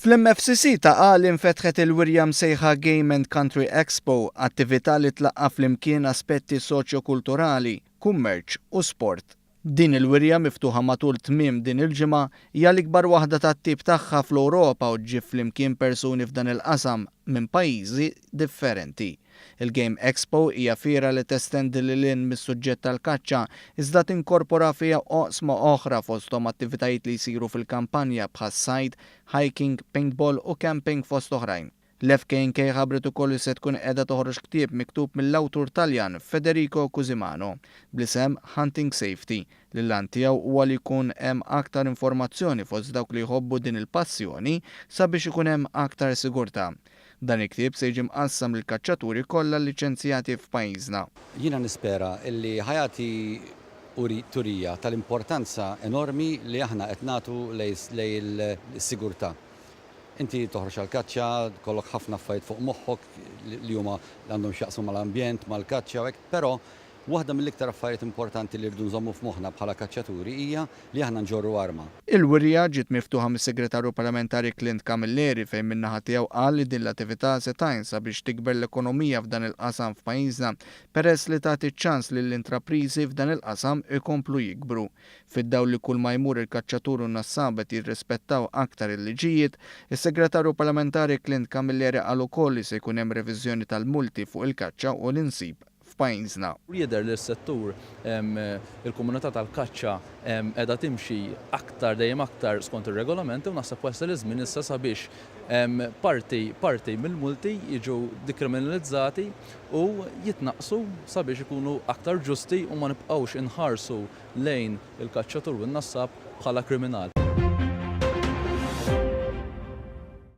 Fl-MFCC Ta' Qali nfetħet il-wirja msejħa Game and Country Expo, attività li tlaqqa' flimkien aspetti soċjo-kulturali, kummerċ u sport. Din il-wirja miftuħa matul tmiem din il-ġimgħa hija l-ikbar waħda tat-tip tagħha fl-Ewropa u ġġib flimkien persuni f'dan il-qasam minn pajjiżi differenti. Il-Game Expo hija fiera li testendi lil hinn mis-suġġett tal-kaċċa iżda tinkorpora fiha oqsma oħra fosthom attivitajiet li jsiru fil-kampanja bħas-sajd, hiking, paintball u camping fost oħrajn. L-FKNK ħabbret ukoll li se tkun qiegħda toħroġ ktieb miktub mill-awtur Taljan Federico Cusimano bl-isem Hunting Safety li l-għan tiegħu huwa li jkun hemm aktar informazzjoni fost dawk li jħobbu din il-passjoni sabiex ikun hemm aktar sigurtà. Dan il-ktieb se jiġi mqassam lill-kaċċaturi kollha liċenzjati f'pajjiżna. Jiena nispera illi ħa jagħti turija tal-importanza enormi li aħna qed nagħtu lejn is-sigurtà. Inti toħroġ għall-kaċċa, jkollok ħafna affarijiet fuq moħħok li huma li għandhom x'jaqsmu mal-ambjent, mal-kaċċa u hekk, però waħda mill-iktar affarijiet importanti li rridu nżommu f'moħħna bħala kaċċaturi hija li aħna nġorru arma. Il-wirja ġiet miftuħa mis-Segretarju Parlamentari Clint Camilleri fejn min-naħa tiegħu qal li din l-attività se tgħin sabiex tikber l-ekonomija f'dan il-qasam f'pajjiżna peress li tagħti ċ-ċans lill-intrapriżi f'dan il-qasam ikomplu jikbru. Fid-dawl li kull ma jmur il-kaċċatur u n-nassab qed jirrispettaw aktar il-liġijiet, is-Segretarju Parlamentari Clint Camilleri qal ukoll li se jkun hemm reviżjoni tal-multi fuq il-kaċċa u l-insib f'pajjiżna. Jidher li s-settur, il-komunità tal-kaċċa qiegħda timxi aktar dejjem aktar skont ir-regolamenti u naħseb wasal iż-żmien issa sabiex parti parti mill-multi jiġu dikriminalizzati u jitnaqqsu sabiex ikunu aktar ġusti u ma nibqgħux inħarsu lejn il-kaċċatur u n-nassab bħala kriminal.